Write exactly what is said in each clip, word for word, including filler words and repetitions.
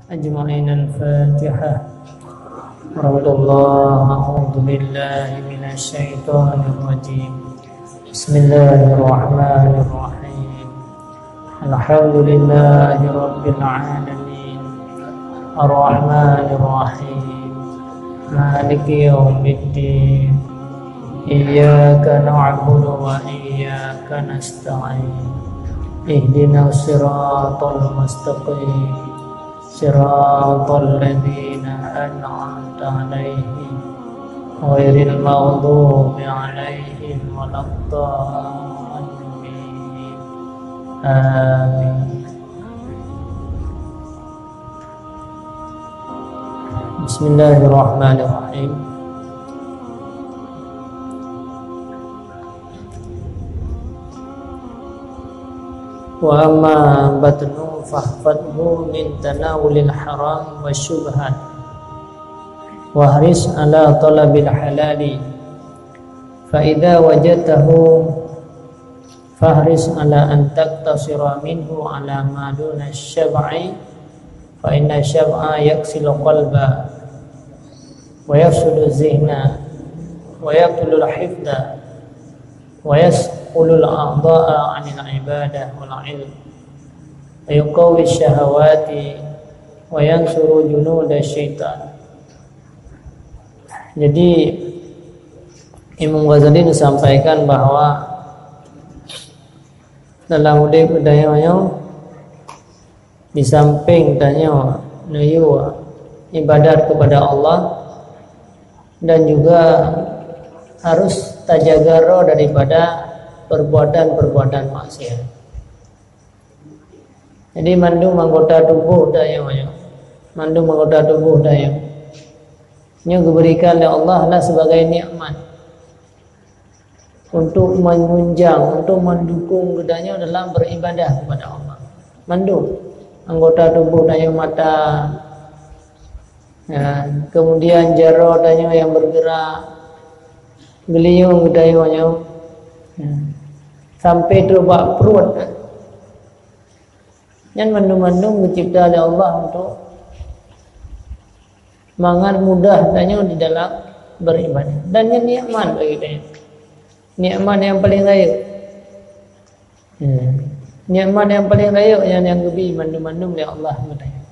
أجمعين. الفاتحة. ورحمة الله. أعوذ بالله من الشيطان الرجيم. بسم الله الرحمن الرحيم. الحمد لله رب العالمين. الرحمن الرحيم. مالك يوم الدين. إياك نعبد وإياك نستعين. اهدنا الصراط المستقيم. صراط الذين أنعمت عليهم غير المغضوب عليهم ولا الضالين. آمين. بسم الله الرحمن الرحيم. وأما بطنه فاحفظه من تناول الحرام والشبهات، واحرص على طلب الحلال، فإذا وجدته فاحرص على أن تقتصر منه على ما دون الشبع، فإن الشبع يكسل القلب، ويفسد الذهن، ويقتل الحفظ، ويثقل الأعضاء عن العبادة والعلم، ويقوي الشهوات، وينصر جنود الشيطان. Jadi, Imam Ghazali menyampaikan bahwa dalam udeb geutanyoe nyoe, di samping tanyoe neuyue ibadat kepada Allah, dan juga harus tajaga droe daripada perbuatan-perbuatan maksiat. Jadi, mandum anggota tuboh tanyoe nyoe, mandum anggota tuboh tanyoe nyoe geuberikan lé Allah lah sebagai nikmat untuk menunjang, untuk mendukung geutanyoe dalam beribadah kepada Allah. Mandum anggota tuboh tanyoe, mata, ya, kemudian jaroe tanyoe yang bergerak, geulinyueng geutanyoe nyoe, ya, sampai trok bak pruet. Nyan mandum-mandum geucipta lé Allah untuk mangat mudah tanyoe di dalam beribadah. Dan nyan nikmat bagi tanyoe. Nikmat nyang paleng rayeuk. Hmm. Nikmat nyang paleng rayeuk nyan nyang geubi mandum-mandum lé Allah keu tanyoe.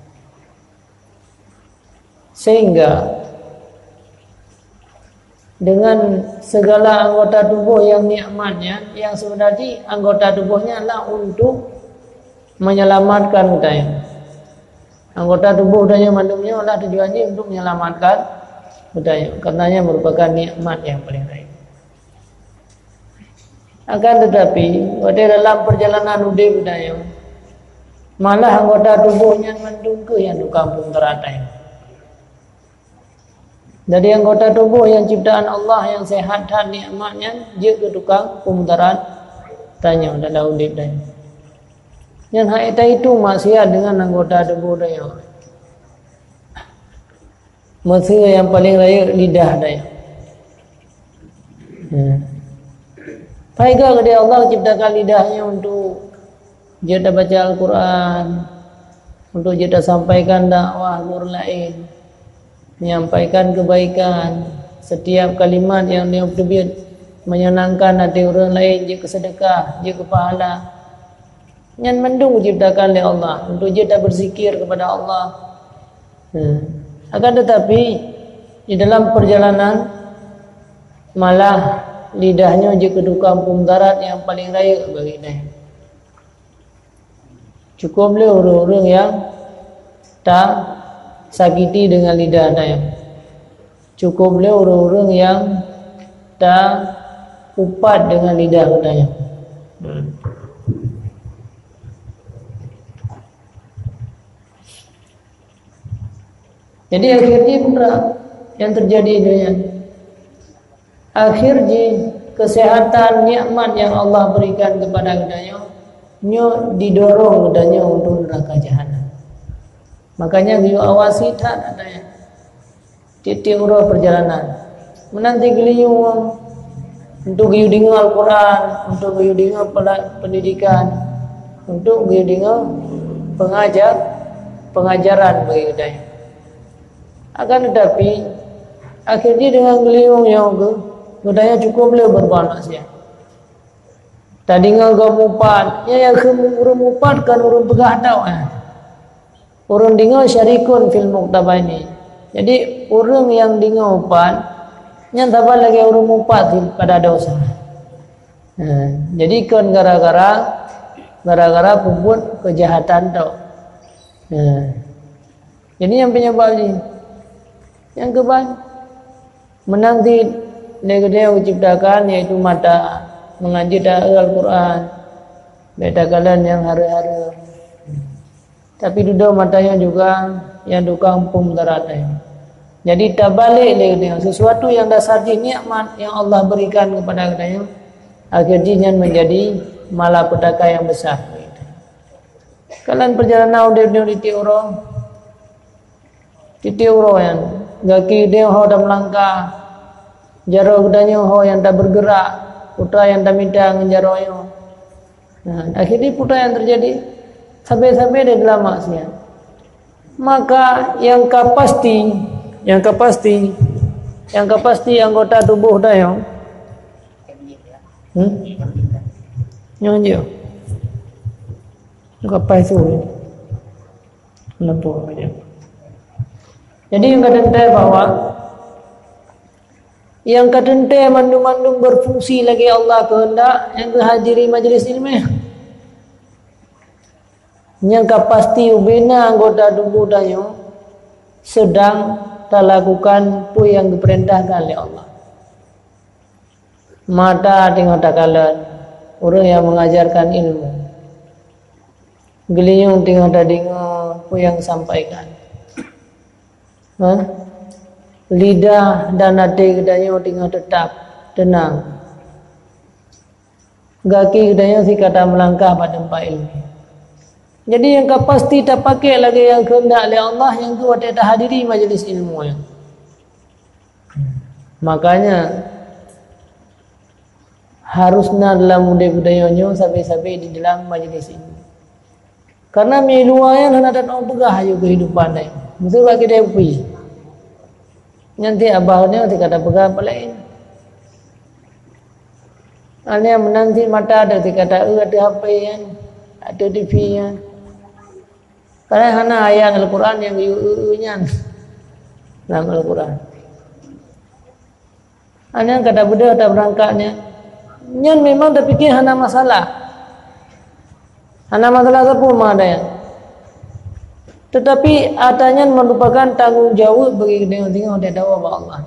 Sehingga dengan segala anggota tuboh yang nikmat nyan, yang sebenarnya anggota tuboh nyan lah untuk menyelamatkan geutanyoe. Anggota tuboh geutanyoe mandum nyoe lah tujuan jih untuk menyelamatkan geutanyoe, karenanya merupakan nikmat yang paleng rayeuk. Akan tetapi, watée dalam perjalanan udeb geutanyoe, malah anggota tuboh nyan mandum kheueh nyang tukang peumudarat tanyoe. Jadi, anggota tuboh nyang ciptaan Allah nyang sehat that nikmat nyan jeuet keu tukang peumudarat tanyoe dalam udeb tanyoe. Nyan hana taitu maksiat deungon anggota tuboh tanyoe. Meuseu nyang paleng rayeuk lidah tanyoe. Hmm. Peugah keudeh Allah ciptakan lidah nyoe untuk jeuet tabaca Al-Quran, untuk jeuet tasampaikan dakwah keu ureuëng laén, menyampaikan kebaikan. Setiap kalimat nyang nyoe teubiet menyenangkan hati ureuëng laén, jeuet keu seudeukah, jeuet keu pahala. Nyan mandum diciptakan lé Allah untuk jeuet tabeuzikir kepada Allah. Hmm. Akan tetapi, di dalam perjalanan, malah lidah nyoe jeuet keu tukang peumudarat nyang paleng rayeuk bagi tanyoe. Cukup lé ureuëng-ureuëng nyang tasakiti deungon lidah tanyoe. Cukup lé ureuëng-ureuëng nyang taupat deungon lidah geutanyoe. Hmm. Jadi, akhir jih peue nyang teujadi nyan? Akhir jih, kesehatan nikmat nyang Allah berikan kepada geutanyoe, nyoe didorong geutanyoe untuk neuraka jahanam. Makanya, geuyue awasi that geutanyoe tieb-tieb uroe perjalanan. Meunan cit geulinyueng untuk geuyue deungoe Al-Quran, untuk geuyue deungoe pela-, pendidikan, untuk geuyue deungoe pengaja-, pengajaran bagi geutanyoe. Akan tetapi, akhé jih deungon geulinyueng nyoe geu-, geutanyoe cukup le berbuat maksiat. Tadeungoe gob mupat, nyan nyang kheun ureuëng mupat kon ureuëng peugah tau, eh. Ureuëng deungoe syarikun fil muqtaba ini. Jadi, ureuëng nyang deungoe mupat, nyan saban lagée ureuëng mupat pada dosa. Ha, jadi kon gara-gara, gara-gara peubuet keujahatan tau. Ha. Jadi nyang penyebab jih. Nyang keuban, meunan cit lé geutanyoe geuciptakan, yaitu mata, meungaji ta-, Al-Qur'an, bék takalon nyang hareuem-hareuem. Tapi dudoe mata nyoe juga nyang tukang peumudarat nyoe. Jadi tabalek lé geutanyoe, sesuatu yang dasar jih nikmat yang Allah berikan kepada geutanyoe, akhé jih nyan menjadi malapetaka yang besar. Kalon perjalanan udeb nyoe di tiep uroe. Tiep-tiep uroe nyan, gaki geutanyoe ho tameulangkah, jaroe geutanyoe ho nyang tabeurgeurak, peue nyang tamita ngon jaroe nyoe. Nah, akhé jih peue nyang teujadi? Sabe-sabe di dalam maksiat. Maka nyang ka pasti, nyang ka pasti, nyang ka pasti anggota tuboh tanyoe. Hmm? Nyoe jih. Nyang ka pasti. Meuneumpôk saja. Jadi nyang ka teuntée bahwa nyang ka teuntée mandum-mandum berfungsi lagée Allah keuheundak nyang geuhadiri majelis ilmu. Nyang ka pasti ubena anggota tuboh tanyoe sedang talakukan peue nyang geupeurintahkan lé Allah. Mata teungoh takalon ureuëng nyang mengajarkan ilmu. Geulinyueng teungoh tadeungoe peue nyang geusampaikan. Ha? Lidah dan até geutanyoe teungoh teutap teunang. Gaki geutanyoe sika tameulangkah bak teumpat ilmu. Jadi nyang ka pasti tapakék lagée nyang keuheundak lé Allah nyang keu watée tahadiri majelis ilmu nyan. Makanya harus na dalam udeb geutanyoe nyoe sabe-sabe di dalam majelis ilmu. Karena meunyo luwa nyan hana that peugah aju kehidupan nyan. Miseu bak keude kupi. Nyan ti abah nyoe ti ka tapeugah peue laén. Aneuk meunan ti mata teuh ti ka ta-eu ateueh H P nyan, ateueh T V nyan. Karena hana ayat Al-Quran nyang geuyue-eu nyan lam Al-Quran. Hana nyang ka tabeudôh tabeurangkat nyan. Nyan memang tapike hana masalah. Hana masalah sapeue meunan. Tetapi ata nyan merupakan tanggong jaweueb bagi geutanyoe singoh teudawa bak Allah.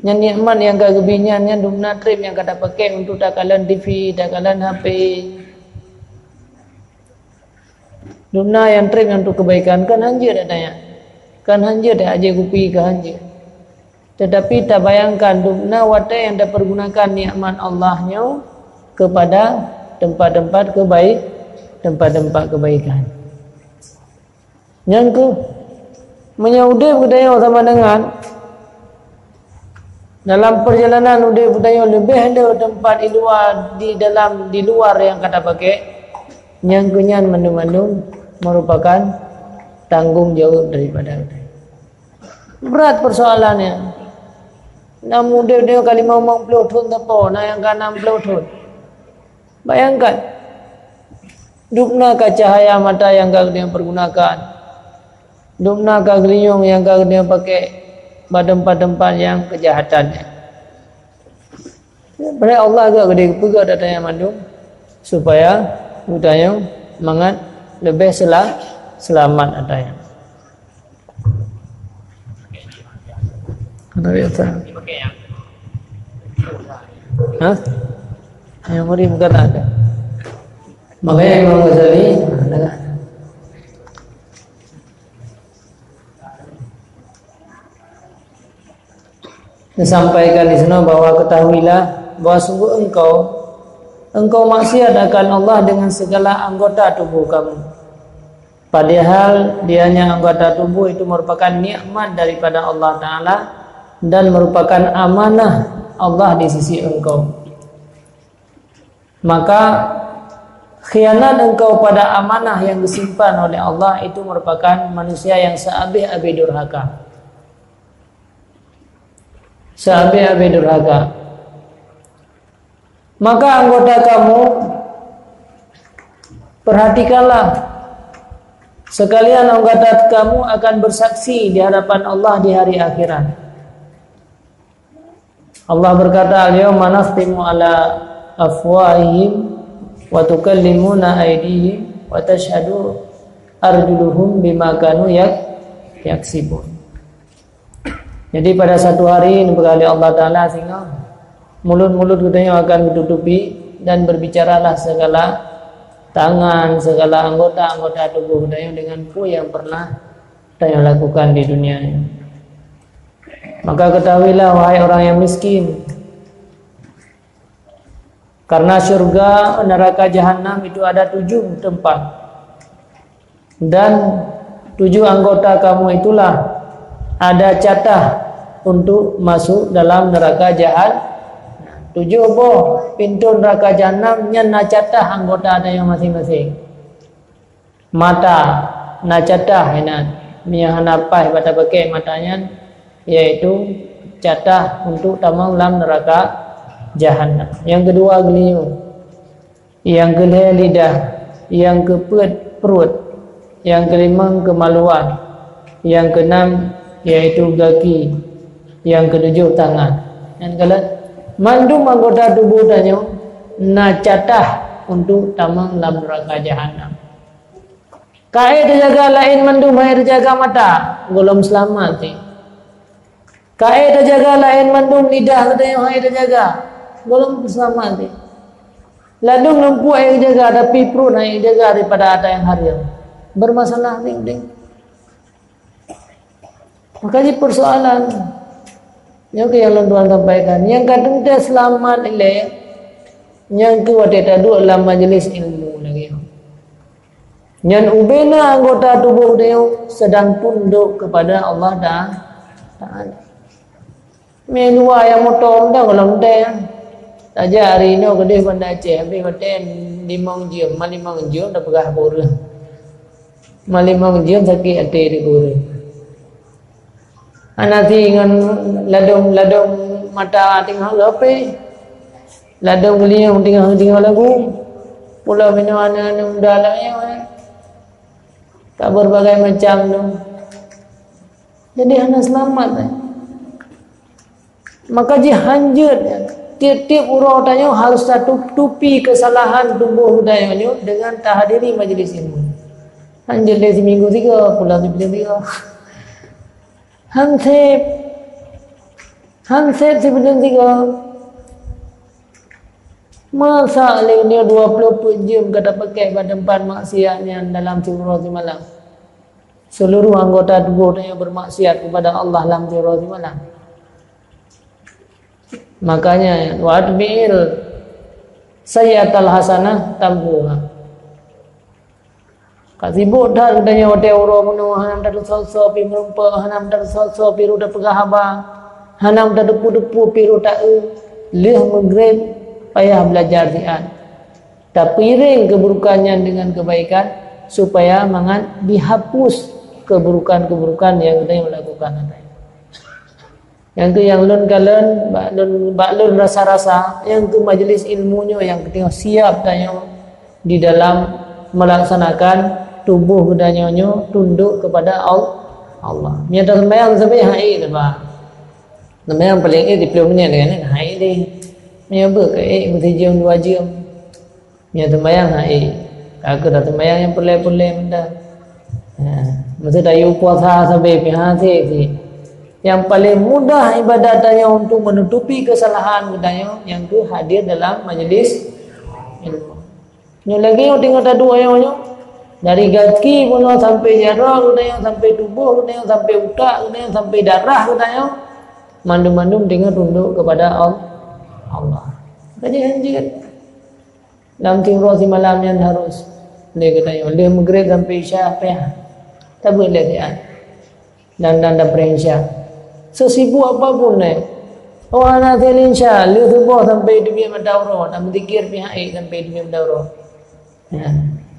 Nyan nikmat nyang ka geubri nyan, nyan dumna treb nyang ka tapakék untuk takalon T V, takalon H P. Dumna nyang treb nyang untuk kebaikan, kan hanjeuet ata nyan. Kan hanjeuet ata aje kupi, kan hanjeuet. Tetapi tabayangkan dumna watée nyang tapergunakan nikmat Allah nyoe kepada tempat-tempat kebaik, tempat-tempat kebaikan. Nyan keuh, meunyoe udeb geutanyoe sama dengan dalam perjalanan udeb geutanyoe leubeh le tempat di luwa, di dalam, di luar nyang ka tapakék, nyan keuh nyan mandum-mandum merupakan tanggong jaweueb daripada geutanyoe. Brat persoalan nyan. Na udeb nyoe ka limong ploh thon sapo, na nyang ka nam ploh thon. Bayangkan, dubna ka cahaya mata nyang ka geutanyoe pergunakan, dubna ka geulinyueng nyang ka geutanyoe pakék bak teumpat-teumpat nyang keujahatan nyan. Padahai Allah agak geude geupeugah ata nyan mandum supaya geutanyoe mangat leubeh sela-, seulamat ata nyan. Hana biasa. Ha? Yang muri bukan ada. Makanya Imam Ghazali, disampaikan di sana bahwa ketahuilah bahwa sungguh engkau, engkau maksiat akan Allah dengan segala anggota tubuh kamu. Padahal dianya anggota tubuh itu merupakan nikmat daripada Allah Ta'ala dan merupakan amanah Allah di sisi engkau. Maka, Khianat engkau pada amanah yang disimpan oleh Allah itu merupakan manusia yang seabeh-abeh durhaka. Seabeh-abeh durhaka. Maka anggota kamu, perhatikanlah, sekalian anggota kamu akan bersaksi di hadapan Allah di hari akhirat. Allah berkata, "Al-yawma nakhtimu ala afwahihim wa tukallimuna aidihim wa tashhadu arjuluhum bima kanu yak-, yaksibun." Jadi pada satu hari, neupeugah lé Allah Taala singoh, mulut-mulut geutanyoe akan geututupi dan berbicaralah segala tangan, segala anggota-anggota tubuh geutanyoe dengan peue nyang pernah geutanyoe lakukan di dunia nyoe. Maka ketahuilah, wahai orang yang miskin, karena syurga neraka jahanam itu ada tujuh tempat. Dan tujuh anggota kamu itulah ada catah untuk masuk dalam neraka jahan-, tujuh boh pintoe neraka jahanam nyan na catah anggota tanyoe masing-masing. Mata, na catah inan. Meunyo hana paih bak tapakèk mata nyan, yaitu catah untuk tamong lam neraka jahanam. Nyang keudua geulinyueng, nyang keulhèe lidah, nyang keupeuet pruet, nyang keulimong keumaluan, nyang keunam yaitu gaki, nyang keutujoh tangan. Nyan kalon, mandum anggota tuboh tanyoe na catah untuk tamong lam neraka jahanam. Ka ék teujaga laén mandum, hai teujaga mata, gohlom seulamat teuh. Ka ék teujaga laén mandum, lidah geutanyoe hai teujaga, gohlom seulamat teuh. Ladôm lumpuk ék teujaga, tapi pruet hai teujaga daripada ata nyang hareuem. Bermasalah teuh udép. Maka jih persoalan, nyoe keuh nyang lôn tuan sampaikan, nyang ka teuntèe seulamat ilèe, nyan keuh watèe taduek lam majlis ilmu lagèe nyoe. Nyan ubena anggota tuboh tanyoe sedang tunduk kepada Allah Ta-, Taala. Meuluwa nyang meuto mantong gohlom teuntèe. Tajak hari nyoe keudeh Banda Aceh, habéh watèe limong jeuem, ma limong jeuem tapeugah bak ureueng. Ma limong jeuem sakét até di ureueng. Hana si ngon ladôm, ladôm mata teungoh geuhapé. Ladôm geulinyueng teungoh, teungoh lagu. Pula minoe aneuk-aneuk muda lagèe nyoe, eh. Ka berbagai macam tu. Jadi hana seulamat, eh. Maka jih hanjeuet, tiep-tiep uroe tanyoe harôh tatutupi keusalahan tuboh geutanyoe nyoe deungon tahadiri majlis ilmu. Hanjeuet lé siminggu sigoe, pulang siminggu sigoe. Han sép. Han sép sibuleuen sigoe. Masa lé nyoe dua ploh peuet jeuem ka tapakèk bak teumpat maksiat nyan dalam siuroe simalam. Seluruh anggota tuboh tanyoe bermaksiat kepada Allah lam siuroe simalam. Makanya, "Wa atbi'il sayyi'atal hasanah tamhuha." Ka sibok that geutanyoe watèe uroe bunoe, hana meutateusoe-soe pih meurumpok, hana meutateusoe-soe pih rot tapeugah haba, hana meutateupeue-teupeue pih rot taeu, lheueh meugreb payah beulajar siat. Tapeuiréng keuburukan nyan deungon keubaikan, supaya mangat jihapus keuburukan-keuburukan nyang geutanyoe lakukan. Nyang keuh nyang lôn kalon, bak lôn, bak lôn rasa-rasa, nyang keuh majlis ilmu nyoe nyang keuh teungoh siab tanyoe di dalam melaksanakan tuboh geutanyoe nyoe tunduk kepada Al-, Allah. Meunyoe taseumbahyang sabe hai teuba. Seumbahyang paléng ék siplôh minèt nyan hai deh. Meunyoe beuet keu ék meusijeum dua jeuem. Meunyoe seumbahyang hai, ka keuh taseumbahyang nyang peureulèe-peureulèe mantong. Ha, meuseu tayue puasa sabe pih hase cit. Nyang paléng mudah ibadat tanyoe untuk menutupi keusalahan geutanyoe nyang keuh hadir dalam majlis ilmu. Nyoe lagèe nyoe teungoh taduek nyoe, nyoe. Dari gaki bunoe sampai jaroe geutanyoe, sampai tuboh geutanyoe, sampai utak geutanyoe, sampai darah geutanyoe, mandum-mandum teungoh tunduk kepada Al-, Allah. Jadi hanjeuet. Lam siuroe simalam nyan harôh lé geutanyoe, lheueh meugreb sampai isya payah tabeuet lé siat. Dan, dan, dan peurengsya. Sesibuk apapun, eh. Oh, hana seulinsya, lheueh suboh sampai teubiet mata uroe, dan beuzikir pih hai sampai teubiet mata uroe.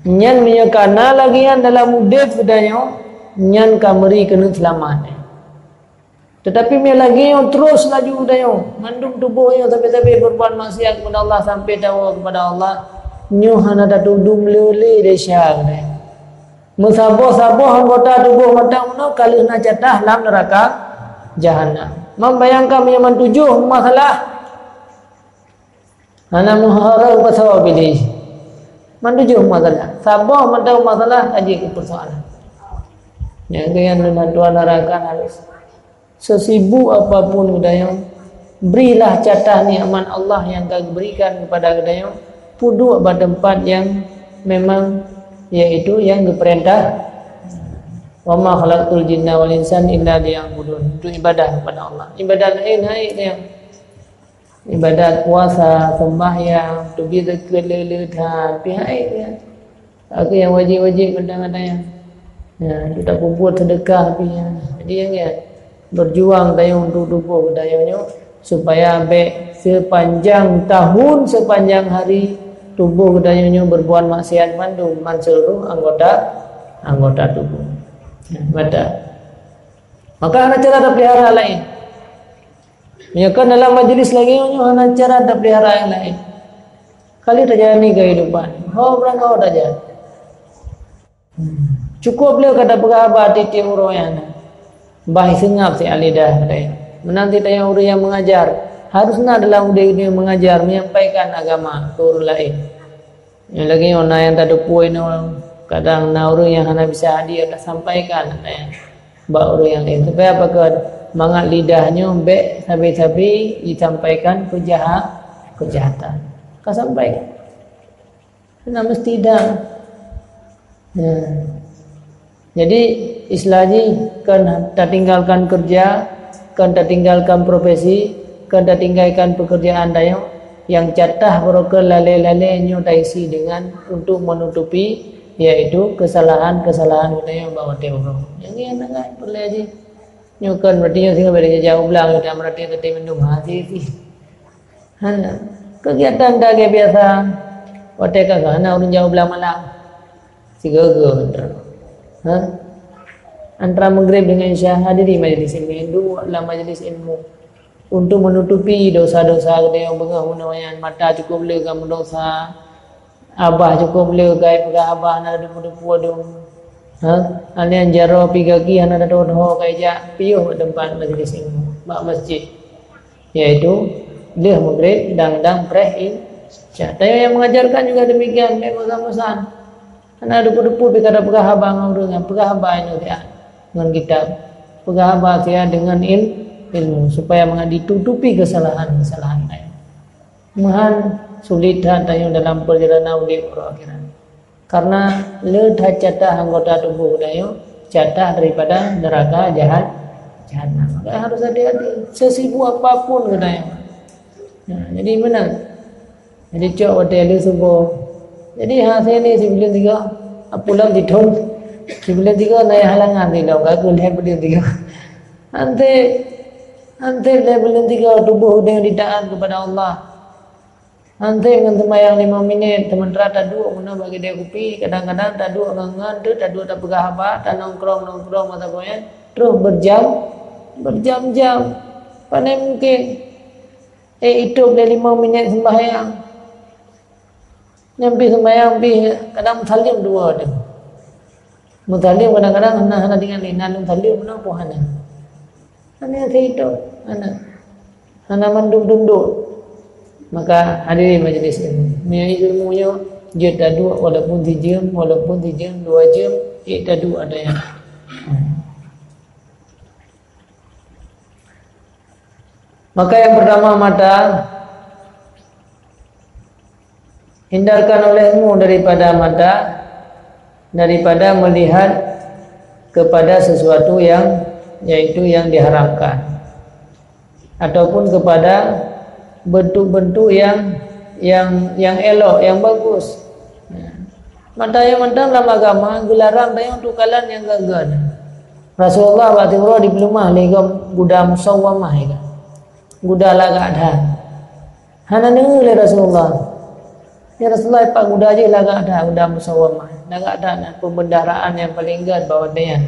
Nyan meunyoe ka na lagée nyan dalam udeb geutanyoe, nyan ka meuri keuneuk seulamat. Teutapi meunyoe lagée nyoe terus laju geutanyoe, mandum tuboh nyoe sabe-sabe berbuat maksiat kepada Allah sampai tawoe kepada Allah, nyoe hana tatudum le-le desya geutanyoe. Meusaboh-saboh anggota tuboh mantong meunoe ka lheueh na catah lam neuraka jahanam. Membayangkan meunyoe man tujoh masalah, hana meuhareuem pasoe Iblih. Man tujoh masalah. Saboh mantong masalah ka jeuet keu persoalan. Nyang keu nyan lôn tuan rakan harus sesibuk apapun geutanyoe, berilah catah nikmat Allah nyang ka geuberikan kepada geutanyoe, peuduek bak teumpat nyang memang, yaitu nyang geupeurintah. "Wa ma khalaqtul jinna wal insa illa liya'budun." Untuk ibadah kepada Allah. Ibadah laén hai nyang ibadat puasa, sembahyang, teubiet zakeuet le-le that, pih hai nyan. Ka kheueh nyang wajéb-wajéb kadang-kadang nyan. Ya, untuk tapeubuet seudeukah pih nyan. Jadi nyang nyan, berjuang tanyoe untuk tuboh geutanyoe nyoe supaya bék sepanjang tahun, sepanjang hari tuboh geutanyoe nyoe berbuat maksiat mandum man seluruh anggota, anggota tuboh. Ya, mata. Maka hana cara tapelihara laén. Meunyoe kon dalam majlis lagée nyoe hana cara tapelihara nyang laén. Ka lheueh tajalani keuhidupan. Ho beurangkaho taja. Cukup le ka tapeugah haba tieb-tieb uroe nyan. Bah seungab siat lidah geutanyoe. Meunan cit tanyoe ureuëng nyang mengajar, harus na dalam udeb geutanyoe mengajar, menyampaikan agama keu ureuëng laén. Nyoe lagée nyoe na nyang tateupeue inoe, kadang na ureuëng nyang hana bisa hadir, tasampaikan bak ureuëng nyang laén. Supaya apa keu mangat lidah nyoe bék sabe-sabe jisampaikan keujaha-, keujahatan. Ka sampaikan. Hana meusti dang. Ya. Jadi, istilah jih, kon tatinggalkan keureuja, kon tatinggalkan profesi, kon tatinggalkan peukeurjaan tanyoe, nyang catah barokon lalée-lalée nyoe taisi deungon untuk meunutupi, yaitu keusalahan-keusalahan geutanyoe bak watée uroe. Nyang nyan nyan peureulée jih. Nyoe kon berarti nyoe singoh beda jijak u blang, nyoe tak berarti teuti mendung hati jih. Hana. Kegiatan dak lagée biasa. Watée ka hana ureuëng jak u blang malam. Sigoe-goe antara. Ha? Antara Maghrib dengan Isya hadiri majlis ilmu. Duek lam majlis ilmu. Untuk menutupi dosa-dosa geutanyoe beungoh meunoe nyan. Mata cukup le ka meudosa. Abah cukup le ka jipeugah haba hana teudepu-depu dum. Ha? Aneuk jaroe pih gaki hana teudoh-doh ka jijak piôh bak teumpat majlis ilmu. Bak masjid. Yaitu lheueh Maghrib dan, dan preh Isya. Tanyoe nyang mengajarkan juga demikian, bék bosan-bosan. Hana depu-depu pih ka tapeugah haba ngon ureuëng nyan, peugah haba inoe siat ngon kitab. Peugah haba siat deungon il-, ilmu, supaya mangat ditutupi keusalahan-keusalahan laén. Meuhan sulit that tanyoe dalam peurjalanan udeb uroe akhirat. Karena le that catah anggota tuboh geutanyoe, catah daripada neuraka jahat, jahanam. Maka harus hati-hati. Sesibuk apapun geutanyoe. Nah, jadi meunan. Jadi cok watée le suboh. Jadi ha sini sibuleuen tiga, apulon titong. Sibuleuen tiga na halangan di dalam gagu lhée buleuen tiga. Hante, hante lhée buleuen tiga tuboh geutanyoe ditaat kepada Allah. Hante ngon seumayang lima minit, sementara taduek meunoe bak keudée kupi, kadang-kadang taduek ngon-ngon tu, taduek tapeugah haba, tanongkrong-nongkrong masa boyan, terus berjam, berjam-jam. Pane mungkin, eh, itôb lé lima minit sembahyang. Nyan pih sembahyang pih kadang meusaleuem dua tu. Meusaleuem kadang-kadang hana, hana tinggai lé, na lôn saleuem meunoe pun hana. Hana seuidong, hana. Hana mandum tundok. Maka hadirin majlis ilmu. Meunyoe ilmu nyoe jeuet taduek walaupun sijeuem, walaupun sijeuem, dua jeuem, ék taduek ada nyang. Maka yang pertama mata, hindarkan olehmu daripada mata, daripada melihat kepada sesuatu yang, yaitu yang diharamkan, ataupun kepada bentuk-bentuk yang, yang, yang elok, yang bagus. Mata nyang mantong lam agama geularang tanyoe untuk kalon nyang geuh-geuh. Rasulullah bak siuroe dipeuleumah lé gob guda musawwamah, guda lagak that. Hana deungoe lé Rasulullah. Ya Rasulullah, pat guda jih lagak that, guda musawamah. Lagak that na pembendaraan nyang paleng gét bak watée nyan.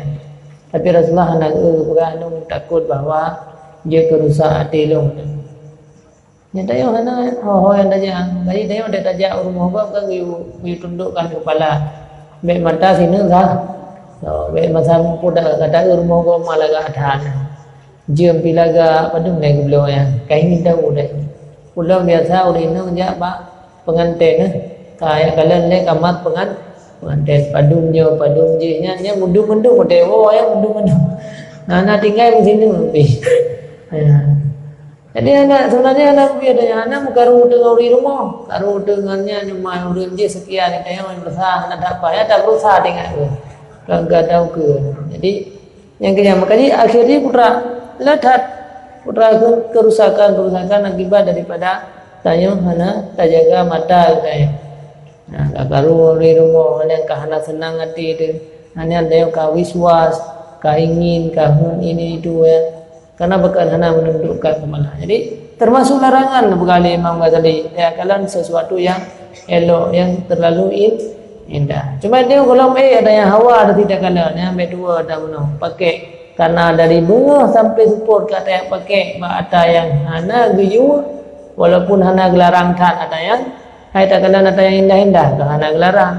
Tapi Rasulullah hana geupeugah lom takot bahwa jeuet keu rusak até lom. Nyan tanyoe hana ho-ho nyang tajak. Jadi tanyoe dek tajak u rumoh gob kan geuyue, geuyue tundukkan keupala. Bék mata sineuk sah. So, bék masa muphom dak gata u rumoh gob ma lagak that. Jeuem pih lagak, padum lé geubloe nyan. Ka ingin tahu deh. Ulôn biasa ureueng inong jak bak pengantin, eh. Ka jak kalon lé kamar pengan-, pengantin. Padum nyoe, padum jih. Nyan, nyan mundum-mundum, watée woe nyan mundum-mundum. Nah, na tinggai di sini lebih. Ya. Jadi aneuk, sebenarnya aneuk piye tanya, aneuk meukaru teungoh di rumoh. Karu teungoh nyan, nyoe mai ureueng jih sekian, tanya mai berusaha, hana dapat, ya tak berusaha tinggai tu. Kan gak tahu ke. Jadi, nyang keujam, makajih akhé jih putra, le that putra ke-, kerusakan-kerusakan akibat daripada tanyoe hana tajaga mata geutanyoe. Nah, ka karu di rumoh, nyan ka hana seunang até teuh. Nah, nyan tanyoe ka wiswas, ka ingin, ka hon ini itu, ya. Karena bukan hana menundukkan keupala. Jadi, termasuk larangan, peugah lé Imam Ghazali, ya, kalon sesuatu yang elok, yang terlalu in-, indah. Cuma dia golom, eh, ada yang hawa, ada tidak kalon, ya, ambil dua, ada bunoe. Pakai, karena dari beungoh sampai seupôt ka ata nyang pakai, bak ata nyang hana geuyue, walaupun hana geularang that ata nyan, hai takalon ata nyang indah-indah, ka hana geularang.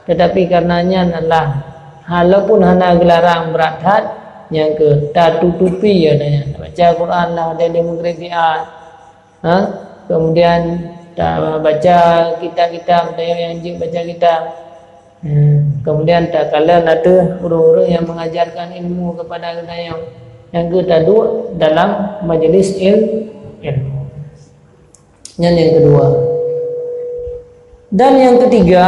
Tetapi karena nyan adalah, walaupun hana geularang brat that, nyang keu tatutupi, ya, ata nyan. Baca Quran lah, ada di meugrek siat. Ha? Kemudian, ta-, baca kitab-kitab, ada yang jeuet baca kitab. Hmm, kemudian takalon ateueh ureueng-ureueng yang mengajarkan ilmu kepada geutanyoe. Nyang keu taduek dalam majlis il-, ilmu. Nyan yang kedua. Dan yang ketiga,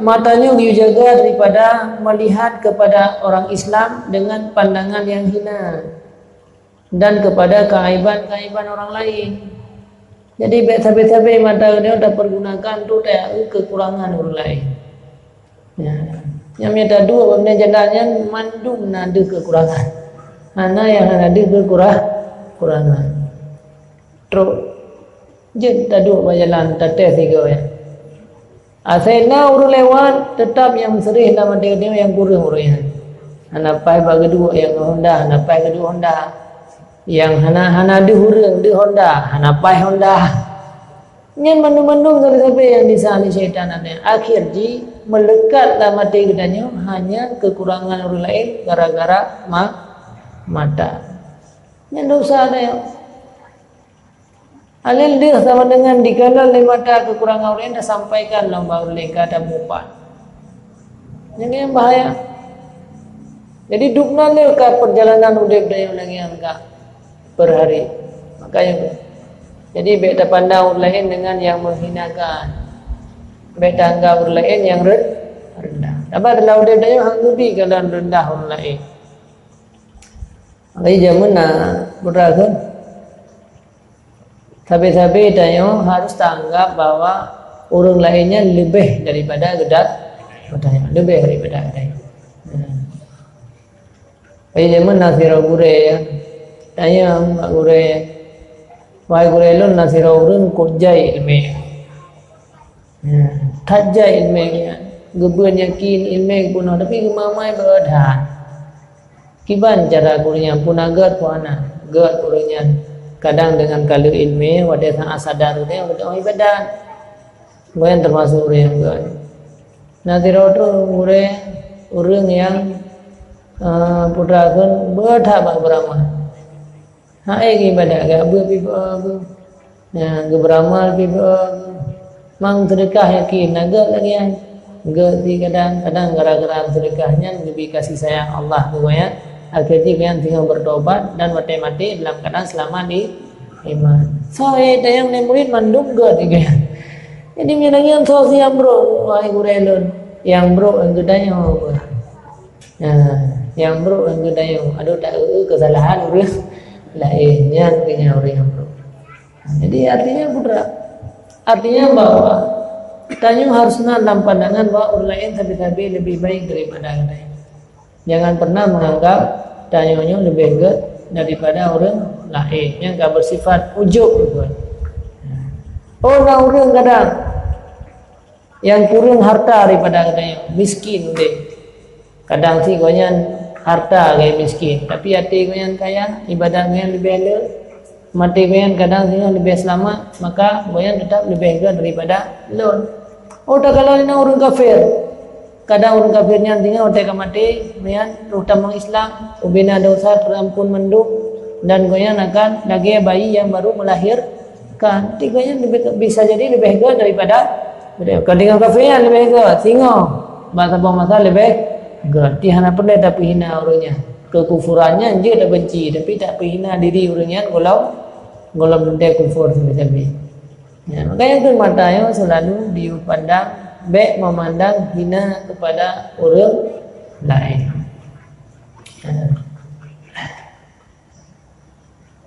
mata nyoe geujaga daripada melihat kepada orang Islam dengan pandangan yang hina dan kepada keaiban-keaiban orang lain. Jadi, bék sabe-sabe mata nyoe tapergunakan untuk taeu kekurangan orang lain. Ya. Nyang mita dua, bak jalan nyan mandum na deuh kekurangan. Hana nyang hana deuh kekurah-, kurangan. Trok jeuet taduek bak jalan, tates sigoe nyan. Asai na ureueng lewat, teutap nyang meuseureh lam até geutanyoe nyang kureueng ureueng nyan. Hana paih bak geuduek nyang Honda, hana paih geuduek Honda. Nyang hana, hana deuh ureueng, deuh Honda, hana paih Honda. Nyan mandum-mandum sabe-sabe nyang disang lé syaitan nyan. Akhé jih, meulekat lam até geutanyoe hanya kekurangan ureueng laén gara-gara ma-, mata. Nyan dosa nyan. Alèh deuh sama dengan dikalon lé mata kekurangan ureueng, tasampaikan lom bak ureueng laén ka tamupat. Nyan nyang bahaya. Jadi, dubna lé ka perjalanan udép tanyoe lagèe nyan ka per hari. Makanya, jadi, bèk tapandang ureueng laén dengan nyang menghinakan. Bèk taanggap ureueng laén nyang ren-, rendah. Sabab dalam udép tanyoe han geubri keu lôn rendah ureueng laén. Makanya jameun na putra kan. Sabe-sabe tanyoe harus taanggap bahwa ureueng laén nyan leubeh daripada geuda-, geutanyoe, leubeh daripada geutanyoe. Hmm. Bagi jameun na sidroe gurèe, ya. Tanyong bak gurèe, "Wahai gurèe lôn, na sidroe ureueng kot jai ileumèe." Ya. That jai ileumèe nyan. Geubeuet yakin ileumèe geupunoh, tapi geumamai beuet that. Kiban cara gurèe nyan, peue na gèt peue hana. Gèt ureueng nyan kadang deungon kaleuh ileumèe, watèe saát sadar geutanyoe, geutanyoe ibadat. Nyan teumasuk ureueng nyang gèt. Na sidroe teuk gurèe, ureueng nyang, eh, putra kheun beuet that bak beuramal. Hai ibadat gèt beuet pih beuet. Nyang geubeuramal pih beuet. Mang seudeukah yakin na gèt lagèe nyan. Gèt pih kadang, kadang gara-gara seudeukah nyan geubri kasih sayang Allah keu gobnyan. Akhé jih gobnyan singoh beutobat dan watèe maté dalam keuadaan seulamat i-, iman. Soe tanyong lé murit mandum gèt lagèe nyan. Jadi meunyoe lagèe nyan soe nyang brok, wahai gurèe lôn, nyang brok nyang geutanyoe. Nah, nyang brok nyang geutanyoe, adoe taeu-eu keusalahan ureueng laén, nyan keuh nyang ureueng nyang brok. Jadi, artinya, putra, artinya bahwa tanyoe harus na lam pandangan bahwa ureueng laén sabe-sabe lebih baik daripada geutanyoe. Jangan pernah menganggap tanyoe nyoe lebih gèt daripada ureueng laén nyang ka bersifat ujub, gitu. Oh, na ureueng kadang Nyang kureueng harta daripada geutanyoe, miskin udeb. Kadang sit gobnyan harta gaya miskin, tapi até gobnyan kaya, ibadat gobnyan leubeh le, maté gobnyan kadang sit nyan leubeh seulamat, maka gobnyan teutap leubeh gét daripada lôn. Oh, takalon inong ureuëng kafir. Kadang ureuëng kafir nyan singoh watée ka maté, nyan troh tamong Islam, ubena desya teuampon mandum, dan gobnyan akan lagée bayi nyang baru melahirkan. Jadi gobnyan leubeh, bisa jadi leubeh gét daripada, daripada kafir nyan leubeh gét. Singoh bak saboh masa leubeh gét. Jadi hana peureulée tapeuhina ureuëng nyan. Keukufuran nyan jeuet tabenci, tapi tapeuhina diri ureuëng nyan gohlom, gohlom teuntée kufur sabe-sabe. Ya, maka nyang keu mata nyoe selalu dipandang, bék memandang hina kepada ureuëng laén. Ya.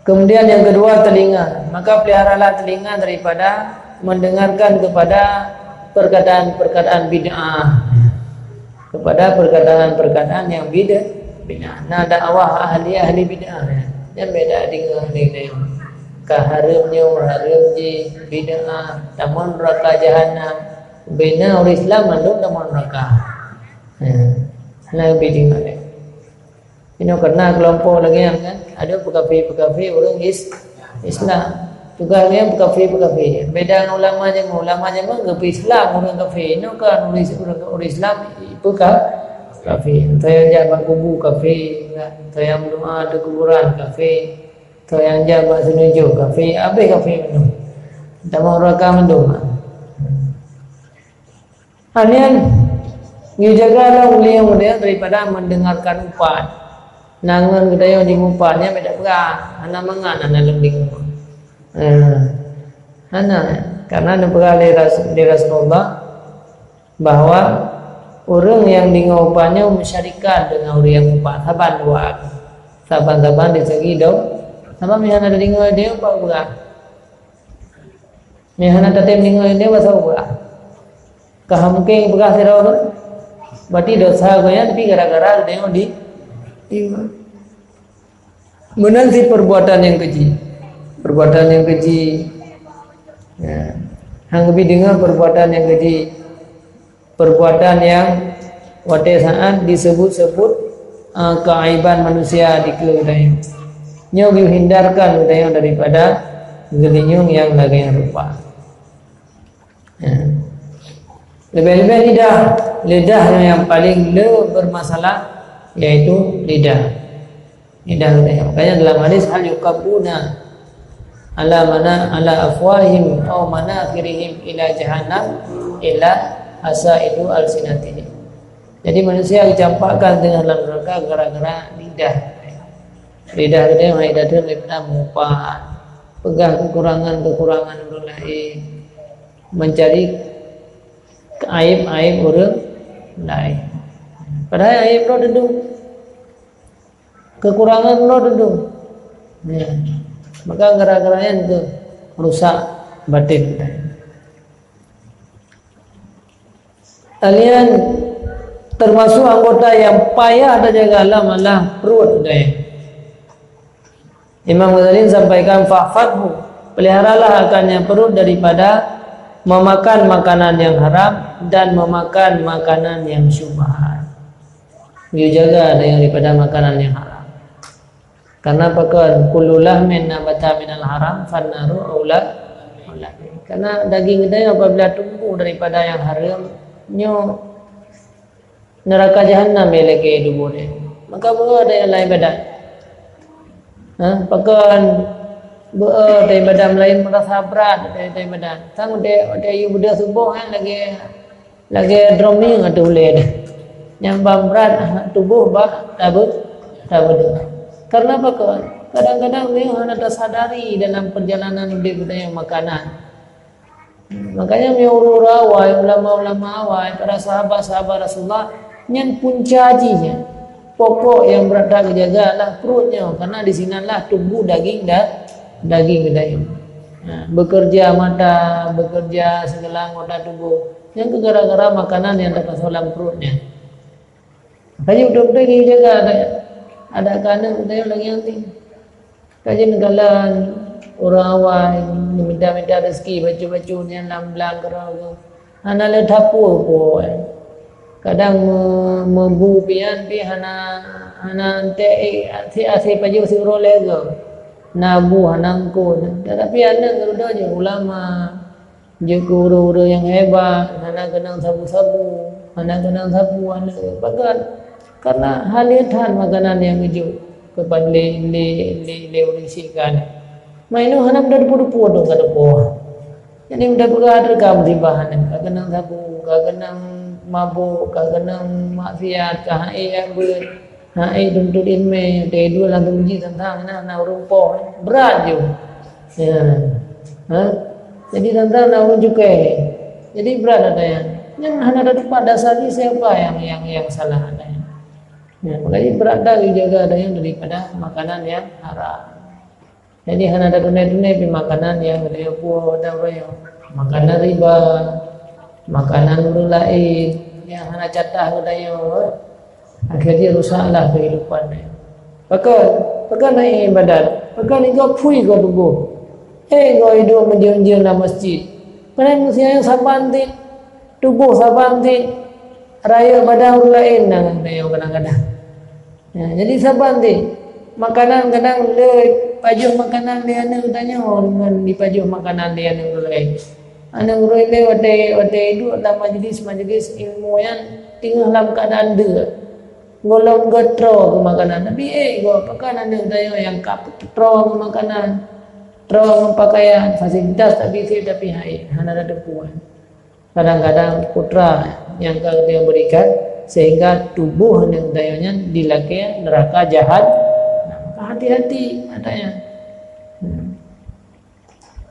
Kemudian yang kedua, telinga. Maka peliharalah telinga daripada mendengarkan kepada perkataan-perkataan bid'ah. Kepada perkataan-perkataan yang bid'ah, bid'ah. Na dakwah ahli-ahli bid'ah, ya. Nyan bék tadeungoe, deungoe. Ka hareuem nyoe, hareuem jih, bid'ah, tamong neuraka jahanam. Bina ureuëng Islam mandum tamong neuraka. Ya. Nabi deungoe. Inoe karena kelompok lagée nyan kan, ada peukafé-peukafé ureuëng is-, Islam. Juga lagée nyan peukafé-peukafé. Beda ngon ulama jameun, ulama jameun geupeu Islam ureuëng kafé. Inoe kan ureuëng, ureuëng, ureuëng Islam ipeuka-, kafé. Entah nyang jak bak kubu kafé, entah nyang meudoa di kuburan kafé, entah nyang jak bak seunujoh kafé, habéh kafé mandum. Tamong neuraka mandum. Nyan, geujaga lom ulée geutanyoe daripada mendengarkan upat. Na ngon geutanyoe jimupat, nyan bék tapeugah, hana mangat hana lom deungoe. Eh, hana, karena neupeugah lé Ras-, lé Rasulullah bahwa ureuëng nyang deungoe upat nyoe meusyarikat deungon ureuëng nyang mupat, saban dua. Saban-saban di segi do-, saban meuhana tadeungoe deh upat peugah. Nyang hana tatem deungoe nyan bahasa Allah. Ka mungken peugah sidroe tu. Berarti desya gobnyan tapi gara-gara geutanyoe di, di. Meunan sit perbuatan nyang keji. Perbuatan nyang keji. Ya. Hang geubri deungoe perbuatan nyang keji. Perbuatan nyang watée saat disebut-sebut, eh, keaiban manusia dikeue geutanyoe. Nyoe geuhindarkan geutanyoe daripada geulinyueng nyang lagée nyan rupa. Ya. Leubeh-leubeh lidah. Lidah nyang paléng le bermasalah, yaitu lidah. Lidah geutanyoe. Makanya dalam hadis, "Hal yukabbuna ala mana, ala afwahihim au manakhirihim ila jahannam illa hasaidu alsinatihim." Jadi manusia dicampakkan dengan dalam neraka gara-gara lidah. Lidah geutanyoe hai datang daripada mupat, peugah kekurangan-kekurangan ureuëng laén, mencari aib-aib ureuëng laén. Padahai aib droe teudong. Kekurangan droe teudong. Ya. Maka gara-gara nyan tu rusak batin. Kalian termasuk anggota yang payah tajaga lam adalah perut deh. Imam Ghazali sampaikan, "Fahfadhu, peliharalah akan yang perut daripada memakan makanan yang haram dan memakan makanan yang syubhat." Geujaga daripada makanan yang haram. Karena pakon, "Kullu lahmin nabata minal haram, fannaru aula, aula bih." Karena daging geutanyoe apabila tumbuh daripada yang haram, nyoe neraka jahanam ilée keu tuboh nyan. Maka beu ada nyang laén ibadat. Ha, pakon beu ada ibadat laén merasa brat ada ibadat. Sang udah, udah yue beudoh suboh kan lagi, lagi drumming atau ulée deh. Nyang ban brat tuboh bak tabe-, tabeudoh. Karena pakon, kadang-kadang dia hana tasadari dalam perjalanan udeb geutanyoe makanan. Makanya meunyoe ureuëng awai, ulama-ulama awai, para sahabat-sahabat Rasulullah, nyan punca jih nyan. Pokok nyang brat that geujaga adalah perut nyoe, karena di sinanlah tumbuh daging da-, daging geutanyoe. Nah, bekerja mata, bekerja segala anggota tubuh. Nyan keuh gara-gara makanan nyang tapasoe lam perut nyan. Makanya betul-betul dijaga adat, adat keu aneuk geutanyoe lagée nyan. Ka jeuet neukalon ureuëng awai, mita-mita rezeki bacut-bacut nyan lam blang keudroe. Hana lé tapue po. Kadang me-, meubu pian pi hana, hana entek, eh, si asai pajoh siuroe lhèe goe. Na bu hana eungkôt. Tetapi aneuk geurudoe jeuet ulama, jeuet keu ureueng-ureueng nyang hebat, hana keunong sabu-sabu, hana keunong sabu aneuk. Pakon? Karena halal that makanan nyang geujok keupada lé, lé, lé, lé ureueng syiek keu aneuk. Meunoe hana meudeungoe-deungoe dong ka teupoh. Jadi, mudah-mudahan teuka musibah nyan. Ka keunong sabu, ka keunong mabök, ka keunong maksiat, ka hana ék beuet, hana ék tuntut ileumèe, watèe duek lam teumeuji teuntang na, na ureueng poh. Brat ju. Ya. Ha? Jadi, teuntang na ureueng cukai. Jadi, brat ada nyan. Nyan hana ada teumpat dasar jih siapa yang, yang, yang salah ada nyan. Ya, makanya brat dah dijaga ada nyan daripada makanan yang haram. Jadi, hana ada tunai-tunai pi makanan nyang geutanyoe puwoe dan royong. Makanan riba, makanan ureueng laén nyang hana catah geutanyoe, akhé jih rusaklah keuhidupan nyoe. Pakon? Pakon hana ibadat? Pakon igoe phui goe tuboh? Eh, goe iduek meujeueng-jeueng lam masjid. Padahai manusia nyan saban cit, tuboh saban cit, rayeuk badan ureueng laén na geutanyoe kadang-kadang. Ya, jadi saban cit, makanan kadang le pajoh makanan lé aneuk geutanyoe deungon dipajoh makanan lé aneuk ureueng laén. Aneuk ureueng laén watèe, watèe duek lam majlis-majlis ilmu nyan teungoh lam keuadaan deuk. Gohlom geutroe keu makanan. Tapi, eh, goe pakon aneuk geutanyoe nyang ka troe keu makanan, troe keu pakaian, fasilitas tabisi tapi hai, hana ada teumpat. Kadang-kadang putra nyang ka geutanyoe berikan, sehingga tuboh aneuk geutanyoe nyan dilakèe neuraka jahat. Nah, maka hati-hati ata nyan. Hmm.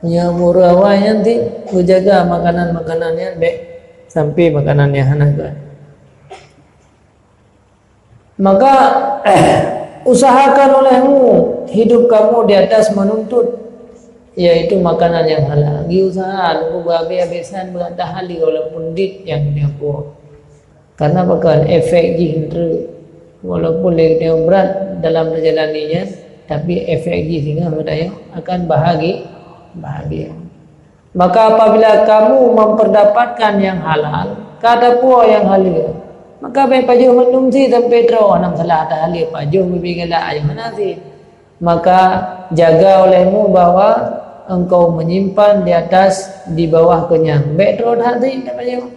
Meunyoe ureueng awai nyan cit, beujaga makanan-makanan nyan bèk sampai makanan nyang hana gèt. Maka, usahakan olehmu hidup kamu di atas menuntut, yaitu makanan yang halal. Giusaha, lôn beuhabéh-habésan beuhat tahalé walaupun dit nyang nyoe. Karena pakon efek jih treuk. Walaupun lé geutanyoe brat dalam menjalani nyan, tapi efek jih singoh geutanyoe akan bahagia, bahagia. Maka apabila kamu memperdapatkan yang halal, ka tapuwoe nyang halal, maka bèk pajoh mandum cit sampai troe, hana masalah ata halal pajoh bibit galak ayah hana cit. Maka jaga olehmu bahwa engkau menyimpan di atas, di bawah kenyang. Bèk troe that cit tapajoh.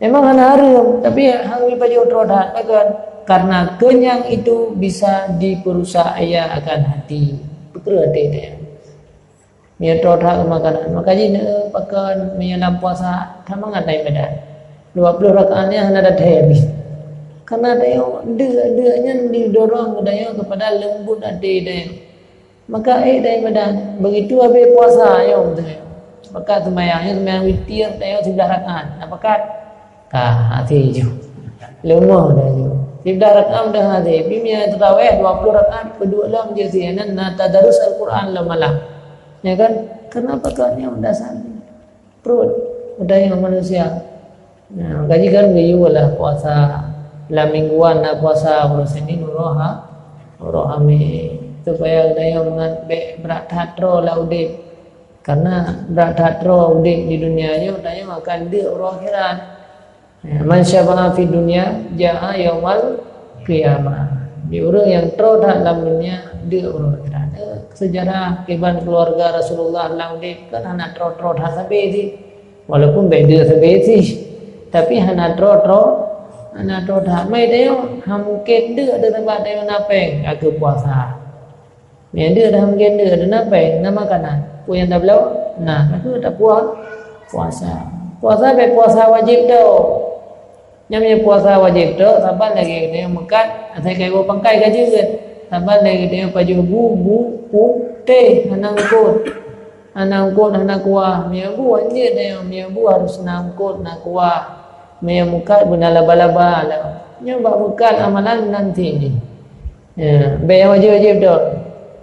Memang hana hareuem, tapi hana jipajoh troe that. Pakon? Karena kenyang itu bisa diperusak ia akan hati. Peukreueh até teuh. Meunyoe troe that keu makanan, maka jih neu pakon meunyoe lam puasa that mangat ibadat. Dua ploh rakaat nyan hana that habéh. Karena tanyoe deuk-deuk nyan didorong geutanyoe keupada leumbut até tanyoe. Maka ék that ibadat. Begitu habéh puasa nyoe beutôi. Pakat seumayang, nyoe seumayang witir tanyoe siblaih rakaat. Na pakat? Ka, hati ju. Leumoh dah ju. Siblaih rakaat dah hati. Tapi meunyoe tarawih dua ploh rakaat, peuduek lom jih sinan na tadarus Al-Quran lam malam. Ya kan? Kenapa kau ni dasar ni? Pruet geutanyoe manusia. Nah, gaji kan geuyue lah puasa. Lam mingguan na puasa, uroe Senin, uroe Ha-, uroe Hamé. Supaya geutanyoe mangat bèk brat that troe lam udép. Karena brat that troe udép di dunia nyoe, tanyoe akan deuk uroe akhirat. Ya, man syaba'a fid dunya ja'a yaumal qiyamah. Di ureueng nyang troe that lam dunia, deuk uroe akhirat. Eh, seujarah kiban keuluwarga Rasulullah lam udép kan hana troe-troe that sabe cit. Walaupun bèk deuk sabe cit, tapi hana troe-troe, hana troe that. Mai tanyoe, ha mungken deuk teuh sabab tanyoe na péng, ka keu puasa. Meunyo deuk dah mungken deuk dah na péng, na makanan. Peue nyang tabloe? Na, ka keu tapuasa. Puasa. Puasa bèk puasa wajéb tok. Nyan meunyo puasa wajéb tok, saban lagèe geutanyoe meukat, asai ka iwoe pangkai ka jeuet. Saban lagèe geutanyoe pajoh bu, bu putéh, hana eungkôt. Hana eungkôt, hana kuah. Meunyo bu hanjeuet tanyoe, meunyo bu harôh na eungkôt, na kuah. Meunyo meukat beuna laba-laba lom. Nyoe bak meukat amalan nan cit jih. Ya, bèk nyang wajéb-wajéb tok.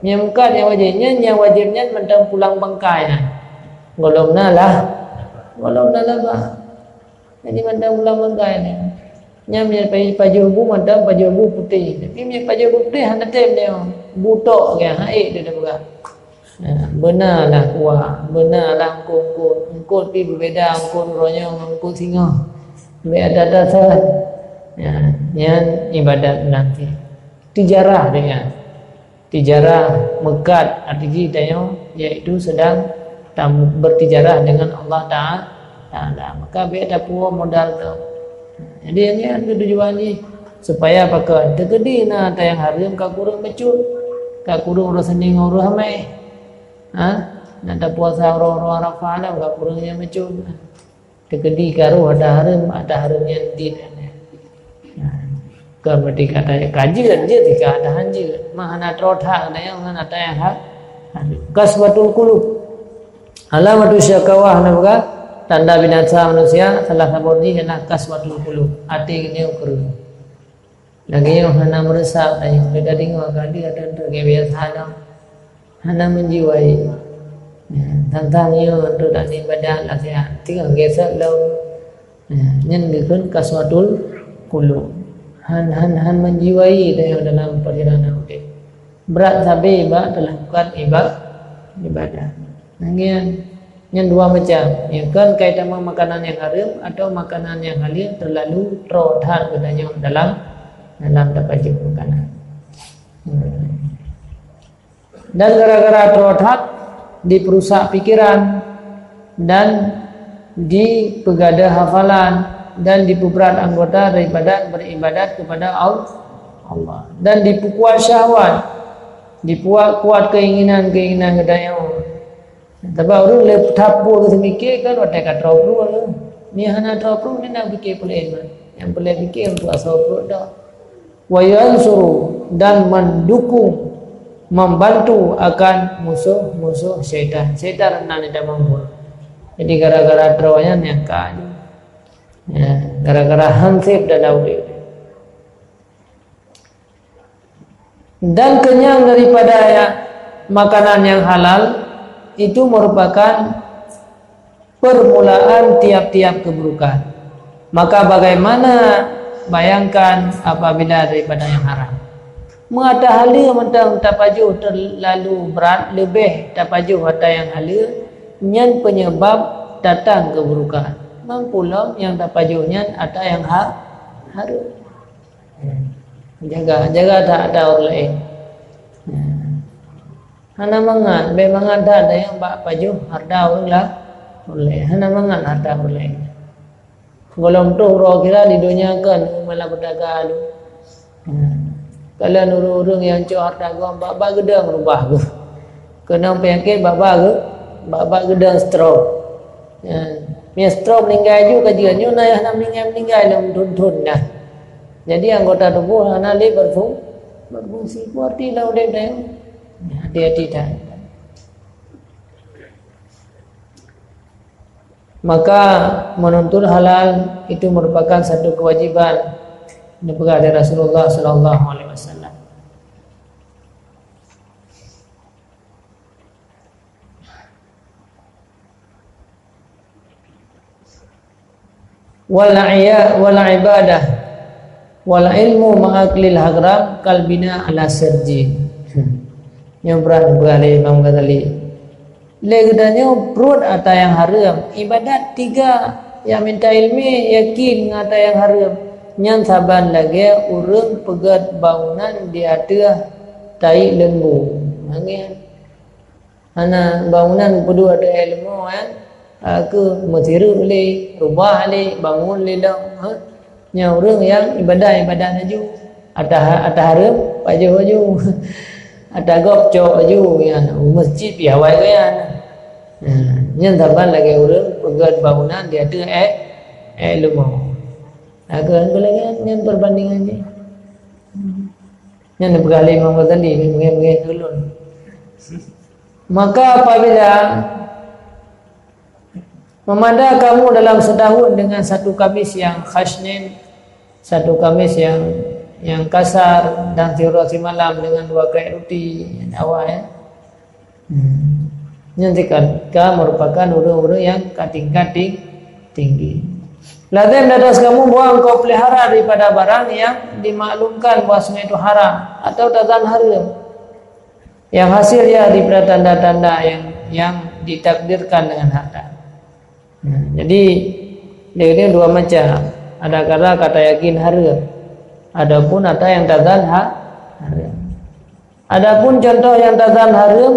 Nyang meukat nyang wajéb, nyan nyang wajéb nyan mantong pulang bangkai nyan. Gohlom na lah. Gohlom na laba. Jadi mantong pulang bangkai nyan. Nyan meunyo pajoh bu mantong pajoh bu putéh. Tapi meunyo pajoh bu putéh hana tem nyoe. Bu tok ke, ha ék dia peugah. Ya, beuna lah kuah, beuna lah eungkôt-eungkôt. Eungkôt pih beubeda eungkôt uroe nyoe ngon eungkôt singoh. Bèk that-that salah. Ya, nyan ibadat nanti. Tijarah dengan. Tijarah meukat, arti jih tanyoe, yaitu sedang tam-, bertijarah dengan Allah Taala. Taala. Maka bèk tapuwoe modal tu. Jadi, nyan keuh tujuan jih. Supaya pakon? Teukeudi na ata nyang hareuem ka kureueng meucut, ka kureueng uroe Senin ngon uroe Hamèh. Ha? Na tapuasa uroe-uroe Arafah lom ka kureueng nyang meucut. Teukeudi ka roh ata hareuem, ata hareuem nyan dit. Ha. Kon berarti kata ka jeuet, jeuet ka ata han jeuet. Mah hana troh that geutanyoe ngon ata nyang ha-, hareuem. Qaswatul qulub. Alamatu syaqawah, na peugah, tanda binasa manusia, salah saboh jih ialah qaswatul qulub, até geutanyoe kreueh. Lagèe nyoe hana meureusap, tanyoe lé tadeungoe ka deuh ateueh lagèe biasa lom. Hana meujiwai. Ya, tang-tang nyoe untuk dan ibadat lah sihat. Tinggal gesek lom. Ya, nyan geukheun qaswatul qulub. Han, han, han meujiwai tanyoe dalam peurjalanan udép. Brat sabe bak dalam bukan iba-, ibadat. Nyan, nyan dua macam. Ya, kan kaitan makanan nyang hareuem atau makanan nyang halal terlalu troh that geutanyoe dalam, dalam tapajoh makanan. Hmm. Dan gara-gara troh that, dipeurusak pikiran dan dipeugadeuh hafalan dan dipeubrat anggota daripada beribadat kepada Al-, Allah, dan dipeukuat syahwat, dipeukuat keinginan-keinginan geutanyoe. Sabab ureueng lé tapue geuseumiké kan watèe ka troh pruet. Meunyo hana troh pruet, nyan na piké peuleueh iman. Nyang peuleueh piké untuk asoe pruet dak. Wa yansuru, dan mendukung, membantu akan musuh-musuh syaitan. Syaitan na di dalam buah. Jadi gara-gara troh nyan nyang ka. Ya, gara-gara hansip dalam udép. Dan kenyang daripada ya, makanan yang halal itu merupakan permulaan tiap-tiap keburukan. Maka bagaimana bayangkan apabila daripada yang haram? Meuata haleue mantong tapajoh terlalu brat, leubeh tapajoh ata nyang haleue, nyan penyebab datang keburukan. Mampulom nyang tapajoh nyan ata nyang ha-, hareuem. Jaga, jaga that ata ureueng laén. Hana mangat, bèk mangat that nyang bak pajoh hareuta ureueng la-, ureueng laén. Hana mangat hareuta ureueng laén. Gohlom troh uroe akhirat di donya kan malah peutaga lom. Kalon ureueng-ureueng nyang cok hareuta gob bak-bak geudong rubah geuh. Keunong peunyakét bak-bak geu-, bak-bak geudong stroke. Nyan, meunyo stroke meuninggai ju ka jeuet, nyoe na hana meuninggai-meuninggai lom thon-thon dah. Jadi anggota tuboh hana lé berfung-, berfungsi. Berarti lam udép tanyoe hati-hati that. Maka menuntut halal itu merupakan satu kewajiban, dipeugah lé Rasulullah sallallahu alaihi wasallam. Wal iya-, wal ibadah, wal ilmu ma'aklil haram kal bina ala sirji. Nyang peuran dipeugah lé Imam Ghazali. Lé geutanyoe pruet ata nyang hareuem, ibadat tiga, nyang minta ileumèe, yakin ngon ata nyang hareuem. Nyan saban lagèe ureueng peugèt bangunan di ateueh tahi leumbu. Nyan. Hana bangunan peuduek ateueh ileumèe, kan? Aku meusireuk lé, rubah lé, bangun lé lom, ha? Nyan ureueng nyang ibadat-ibadat laju. Ata ha-, ata hareuem, pajoh laju. Ata gob cok laju, nyan. Meuseujid pih awai geuyan. Nah, nyan saban lagèe ureueng peugèt bangunan di ateueh èk, èk leumèe. Nah, keu, keu lagèe nyan, nyan perbandingan jih. Nyan peugah lé Imam Ghazali, meu'en-meu'en ulôn. Maka apabila memada kamu dalam setahun dengan satu kamis yang khasnin, satu kamis yang, yang kasar, dan siuroe simalam dengan dua krek ruti, awai, ya. Hmm. Nyan tika, ka merupakan ureueng-ureueng nyang ka tingkat ting-, tinggi. Lazim di atas kamu bahwa engkau pelihara daripada barang yang dimaklumkan bahwasanya itu haram atau tazan hareuem. Yang hasil ya daripada tanda-tanda yang yang ditakdirkan dengan harta. Nah, jadi dia ni dua macam. Ada kala kata yakin haram. Adapun ada yang tazan ha, haram. Adapun contoh yang tazan haram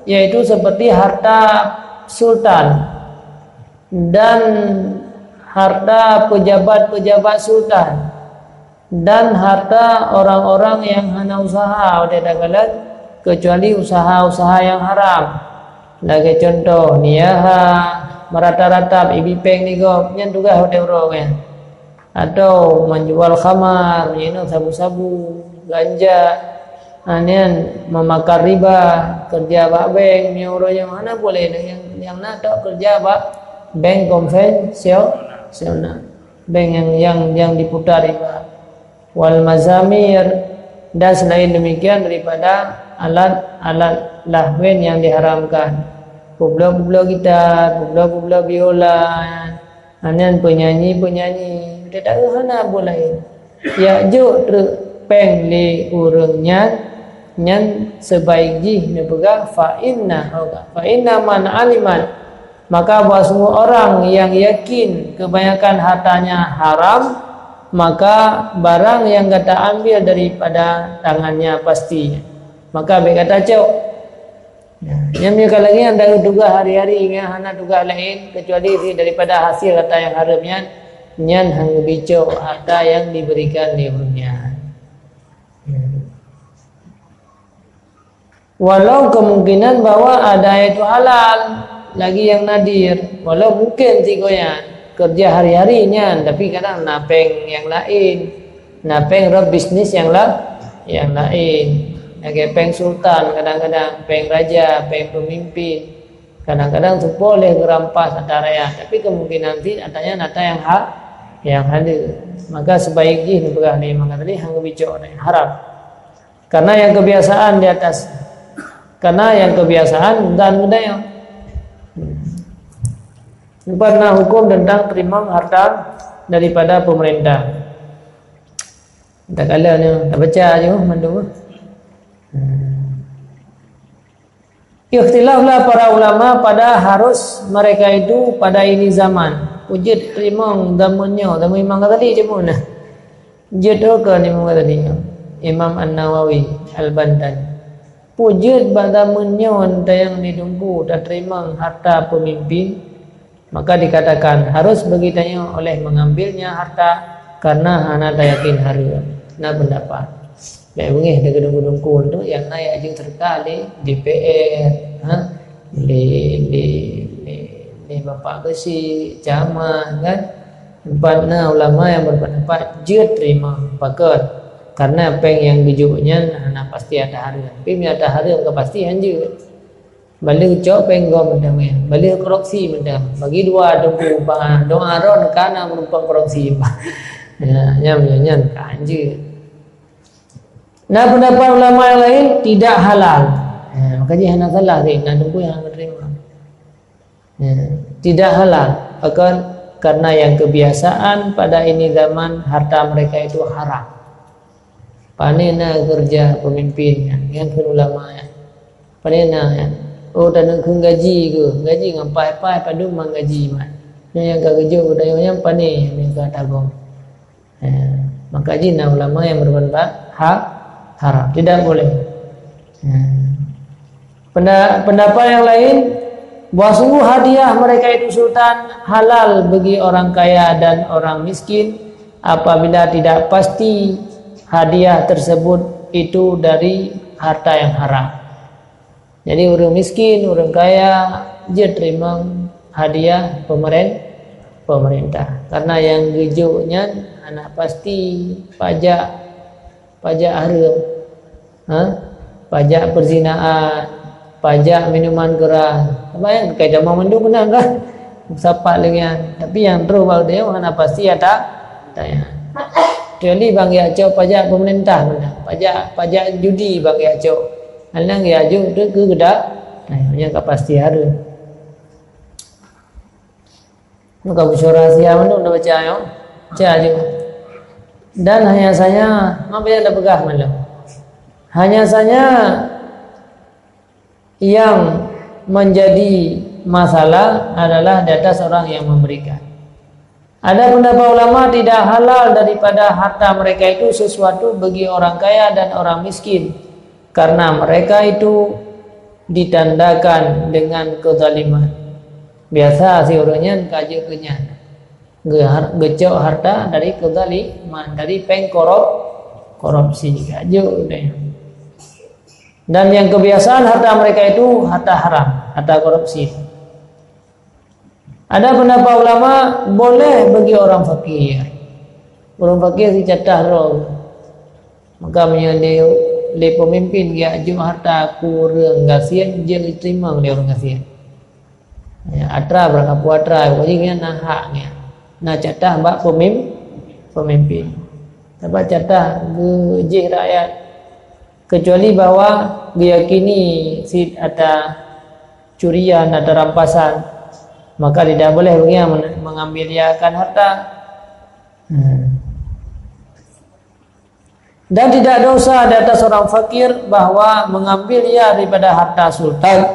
yaitu seperti harta sultan dan harta pejabat-pejabat sultan dan harta orang-orang yang hana usaha watée takalon, kecuali usaha-usaha yang haram. Lagée contoh, niyaha, meurata-rata, ibi péng di gob, nyan tugaih watée uroe nyan. Atau menjual khamar, meunyoe sabu-sabu, ganja, ha, nyan memakan riba, kerja bak bank, meunyoe uroe nyoe hana boleh, yang, yang na tok kerja bak bank konvensional, bank yang yang yang diputar riba. Wal mazamir, dan selain demikian daripada alat-alat lahwen yang diharamkan. Publoe-publoe gitar, publoe-publoe biola, ha, nyan penyanyi-penyanyi, teuka hana buet laén. Yak jok treuk péng lé ureuëng nyan, nyan sebaik jih neupeugah fa inna, fa inna man alimat, maka bahwa semua orang yang yakin kebanyakan hartanya haram, maka barang yang gata ambil daripada tangannya pasti, maka bék gata cok. Nah, nyan meunyoe ka lagée nyan, tahu tugaih hari-hari nyan hana tugaih laén kecuali daripada hasil harta yang haram nyan, nyan han geubicok harta yang diberikan lé ureuëng nyan. Walau kemungkinan bahwa ada itu halal, lagi yang nadir, walau mungkin sigoe nyan kerja hari-hari nyan, tapi kadang na péng yang laén, na péng rot bisnis yang la, yang laén. Lagée péng sultan, kadang-kadang péng raja, péng pemimpin, kadang-kadang seupôt lé geurampas ata rakyat, tapi kemungkinan cit ata nyan ata yang ha, yang hana. Maka sebaik jih neupeugah lé maka tadi han geubicok, haram. Karena yang kebiasaan di atas, karena yang kebiasaan dan budaya. Pernah hukum tentang terima harta daripada pemerintah. Tak kala ni, tak baca je mandum. Ikhtilaflah para ulama pada harus mereka itu pada ini zaman. Ujud rimong zaman nyoe, zaman Imam Ghazali je pun. Jeuet ho keu Imam Ghazali, Imam An-Nawawi, Al-Bantan. Peue jeuet bak zaman nyoe tayang di teungku tateurimong harta peumimpin, maka dikatakan harus bagi tanyoe oleh mengambilnya harta karena hana tayakin hareuem. Na pendapat. Bèk beungéh deungon teungku-teungku tu nyang na jak jeuet seudeukah lé D P R, ha? Lé, lé, lé, lé bapak geuchik, camat, kan? Teumpat na ulama nyang berpendapat jeuet teurimong, pakon? Karena péng nyang geujok nyan hana pasti ata hareuem. Tapi meunyo ata hareuem ka pasti han jeuet. Baleuh cok péng gob mantong nyan, baleuh korupsi mantong. Bagi dua teungku, bah, doa ron ka na meurumpok korupsi, bah. Ya, nyan, nyan, nyan ka han jeuet. Na pendapat ulama yang lain tidak halal. Ya, maka jih hana salah deh, na teungku nyang hana terima. Ya, tidak halal. Pakon? Karena yang kebiasaan pada ini zaman harta mereka itu haram. Pane na keureuja peumimpin nyan, nyan kheun ulama nyan. Pane na nyan. Oh, taneuk kheun gaji keuh, gaji ngon pai-pai padum mang gaji mat. Nyan nyang ka geujok keu tanyoe nyan pane nyang ka tagong. Eh, maka jih na ulama nyang berpendapat ha-, haram, tidak boleh. Eh, penda-, pendapat yang lain, bahwa sungguh hadiah mereka itu sultan halal bagi orang kaya dan orang miskin apabila tidak pasti hadiah tersebut itu dari harta yang haram. Jadi ureuëng miskin, ureuëng kaya jeuet teurimong hadiah pemeren-, pemerintah. Karena nyang geujok nyan hana pasti pajak, pajak hareuem. Ha? Pajak perzinaan, pajak minuman keras. Apa nyang keukai tamong mandum meunan kan? Sapat lé nyan. Tapi nyang troh bak geutanyoe hana pasti ata, ata nyan. Kecuali bang jak cok pajak pemerintah meunan. Pajak, pajak judi bang jak cok. Hana jak jok tu keu geuda. Nah, nyang ka pasti hareuem. Maka beusyara sia mandum na baca nyoe. Baca je. Dan hanya saja, apa yang dah peugah malam. Hanya saja Yang menjadi masalah adalah di atas orang yang memberikan. Ada pendapat ulama tidak halal daripada harta mereka itu sesuatu bagi orang kaya dan orang miskin, karena mereka itu ditandakan dengan kezaliman. Biasa si ureuëng nyan ka jeuet keu nyan. Geuhar-, geucok harta dari kezaliman, dari péng korop-, korupsi. Ka jeuet deh. Dan yang kebiasaan harta mereka itu harta haram, harta korupsi. Ada pendapat ulama boleh bagi orang fakir. Orang fakir si catah droe. Maka meunyoe lé, lé pemimpin geujok harta keu ureuëng gasien, jeuet diterima lé ureuëng gasien. Ya, atra berapa atra, pokoknya nyan na hak nyan. Na catah bak pemim-, pemimpin. Tapi catah geujih rakyat, kecuali bahwa geuyakini sit ata curian atau rampasan, maka tidak boleh bagi yang men-, mengambil ia akan harta. Hmm. Dan tidak dosa di atas orang fakir bahwa mengambil ia daripada harta sultan,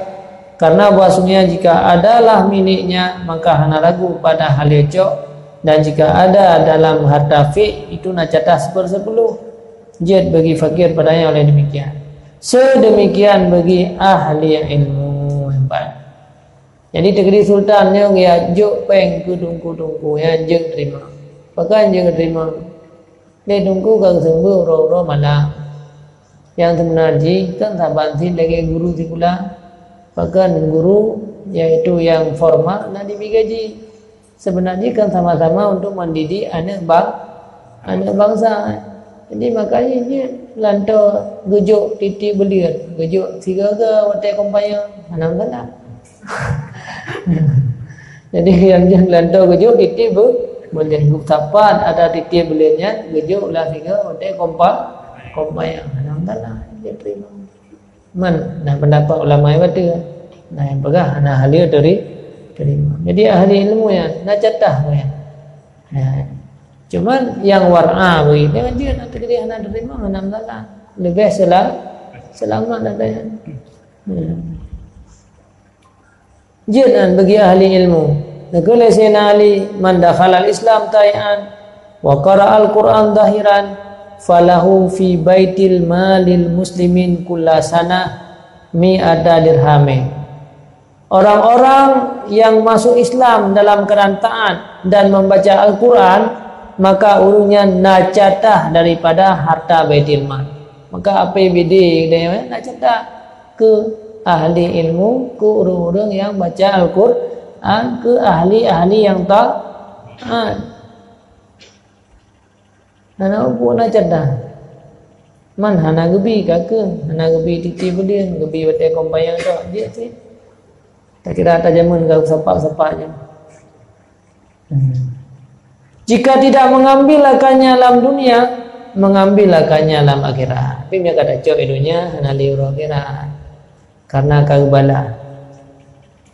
karena bahwasanya jika adalah miliknya, maka hana ragu pada hal ia cok, dan jika ada dalam harta fik, itu na catah sepersepuluh, jeuet bagi fakir padanya oleh demikian. Sedemikian bagi ahli ilmu. Hebat. Jadi, teukeudi sultan nyoe geujok péng keu teungku-teungku nyang jeuet terima. Pakon jeuet terima? Lé teungku ka geuseumeubeuet uroe-uroe malam. Nyang seubeuna jih kan saban cit lagée guru sikula. Pakon guru, yaitu nyang formal, na jibri gaji. Sebenarnya kan sama-sama untuk mendidik aneuk ba-, aneuk bangsa. Jadi makanya jih lanto geujok tieb-tieb buleuen, geujok sigoe-goe watée kumpanya, hana masalah. Jadi nyang jih lanto geujok tieb-tieb bu-, buleuen, geusapat ata tieb-tieb buleuen nyan geujok lam sigoe watée kumpa-, kumpanya, hana masalah, jih terima. Man, na pendapat ulama nyang bateue. Na nyang peugah hana ahli teri-, terima. Jadi ahli ilmu nyan na catah nyan. Ya. Cuman nyang wara bagi nyan jeuet na teukeudi hana terima, hana masalah. Leubeh sela-, selamat ata nyan. Ya. Jeuet nyan bagi ahli ilmu. Neukheun lé Saidina Ali, "Man dakhalal Islam tai'an wa qara'al Qur'an zahiran, falahu fi baitil malil muslimin kulla sanah mi'ata dirhamin." Orang-orang yang masuk Islam dalam keadaan taat dan membaca Al-Quran, maka ureuëng nyan na catah daripada harta Baitul Mal. Maka A P B D dia na catah keu ahli ilmu, keu ureuëng-ureuëng nyang baca Al-Quran, keu ahli-ahli nyang ta-, taat. Hana peue na catah. Man hana geubi ka keuh, hana geubi tieb-tieb buleuen, geubi watée kumpanya tok, jeuet cit. Takira ata jamén ka sapat-sapat nyoe. Hmm. Jika tidak mengambil akannya lam dunia, mengambil akannya lam akhirat. Tapi meunyo ka tacok di dunia, hana lé uroe akhirat. Karena ka geubalah.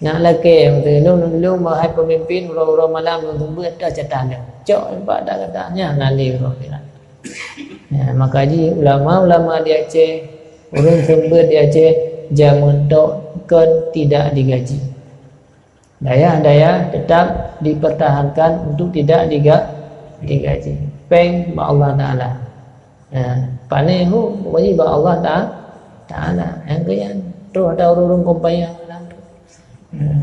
Nak lakée, lôn, lôn, wahai pemimpin, uroe-uroe malam lôn seumeubeuet ata catah lôn. Cok bak ata-ata nyan, hana lé uroe akhirat. Ya, maka jih ulama-ulama di Aceh, ureuëng seumeubeuet di Aceh, jamén tok kon tidak digaji. Dayah-dayah tetap dipertahankan untuk tidak diga-, digaji. Péng bak Allah Taala. Ya, pané hu, pokoknya bak Allah Ta-, Taala. Nyang keu nyan, troh ata ureuëng-ureuëng kumpanya malam tu. Ya.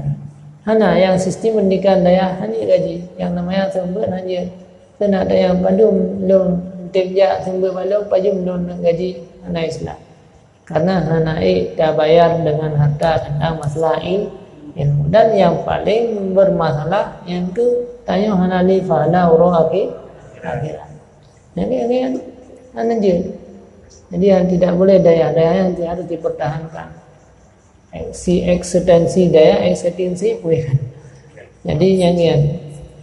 Hana, nyang sistem pendidikan dayah hana gaji. Nyang namanya seumeubeuet hana. Keunak tanyong padum lôn, tieb jak seumeubeuet bak lôn, padum lôn gaji, hana Islam. Karena hana ék tabayar dengan harta tentang masalah il-, ilmu. Dan yang paling bermasalah, nyang keu tanyoe hana lé pahala uroe akhi-, akhirat. Jadi, akhirnya, hana jeuet. Jadi, yang tidak boleh dayah, dayah yang harus dipertahankan. Eksi-, eksistensi dayah, eksistensi pun. Jadi, nyang nyan,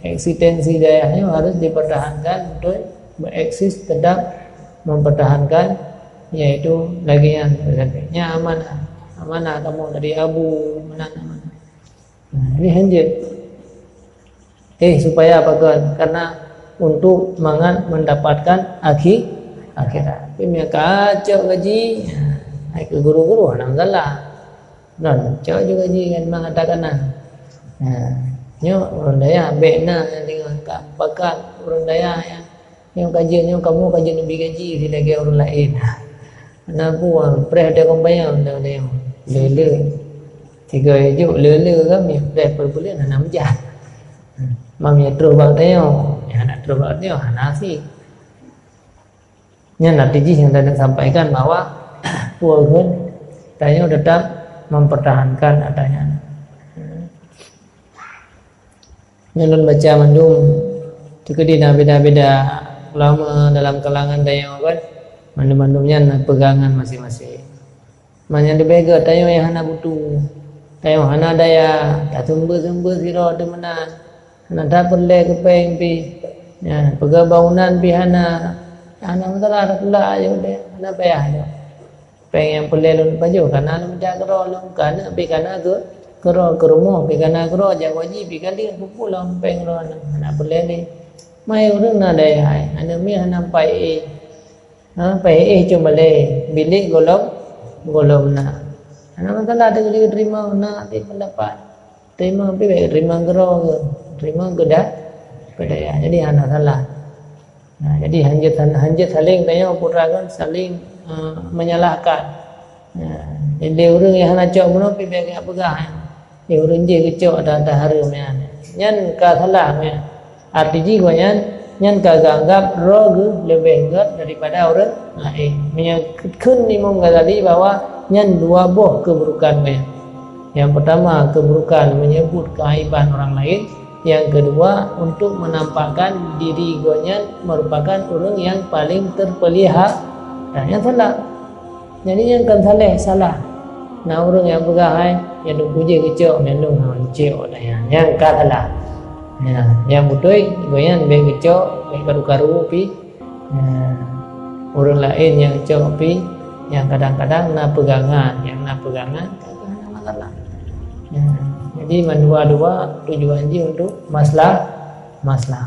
eksistensi dayah nyoe harus dipertahankan untuk bereksis, tetap mempertahankan, yaitu lagée nyan, nya amanah. Amanah kamoe dari abu, meunan amanah. Nah, ini hanjeuet. Eh, supaya apa kan? Karena untuk mangat mendapatkan akhi-, akhirat. Tapi meunyo ka cok gaji, hai keu guru-guru, alhamdulillah. Nah, cok juga ji ngon mata kanan. Nah, nyoe ureueng dayah bèk na deungon ka pakat ureueng dayah nyang, nyang ka jeuet nyoe kamoe ka jeuet neubi gaji si lagèe ureueng laén. Na buang preh di kompanya dah lé. Lé-lé. Tiga juk lé-lé kan ya preh per buleuen hana meujan. Mam ya troh bak tanyoe, ya hana troh bak tanyoe hana sih. Nyan arti jih nyang taneuk sampaikan bahwa peue kheun tanyoe tetap mempertahankan adanya. Nyan lôn baca mandum, teukeudi na beda-beda ulama dalam kalangan tanyoe kan, mandum-mandum nyan na peugangan maséng-maséng. Meunyoe leubeh gèt tanyoe nyang hana butu, tanyoe hana daya, taseumbeu-seumbeu sidroe teumeunan, hana tapeureulèe keu péng pih. Nyan, peugah bangunan pih hana, hana masalah, tatulak aja udeh, hana payah nyoe. Péng nyang peureulèe lôn pajoh, kana lôn mita keudroe lôn, kana pih kana keu, keudroe keu rumoh, pih kana keudroe jak gaji, pih ka lheueh peue lom péng droeneuh, hana peureulèe lé. Mahe ureueng na daya hai, aneuk miet hana pai éh. Ha, payah éh cuma lé bilék gohlom, gohlom na. Hana masalah teurimong na, teurimong pih bèk teurimong keudroe, teurimong keu da-, keu daya. Jadi hana salah. Nah, jadi hanjeuet, hanjeuet saléng tanyoe peue teuma kan saléng, eh, menyalahkan. Nah, jadi ureueng nyang hana cok bunoe pih bèk geupeugah, eh, ureueng jih geucok ata-ata hareuem nyan. Nyan ka salah nyan. Arti jih gobnyan, nyan ka geuanggap droe geuh leubeh gèt daripada ureueng laén. Meunyoe kheun Imam Ghazali bahwa nyan dua boh keuburukan gobnyan. Nyang peutama, keuburukan meunyeubut keuaiban ureueng laén. Nyang keudua, untuk menampakkan diri gobnyan meurupakan ureueng nyang paleng teupeuliha-, dan nyan salah. Jadi nyan kon saleh, salah. Na ureueng nyang peugah hai, "Nyan lôn kujéh geucok, nyan lôn hana cok dah nyan." Nyan ka salah. Ya, nyang beutôi, gobnyan bèk geucok, bèk karu-karu pih. Ya. Ureueng laén nyang cok pih, nyang kadang-kadang na peugangan, nyang na peugangan, ka hana masalah. Ya. Jadi mandua-dua tujuan jih untuk maslah-, maslahah.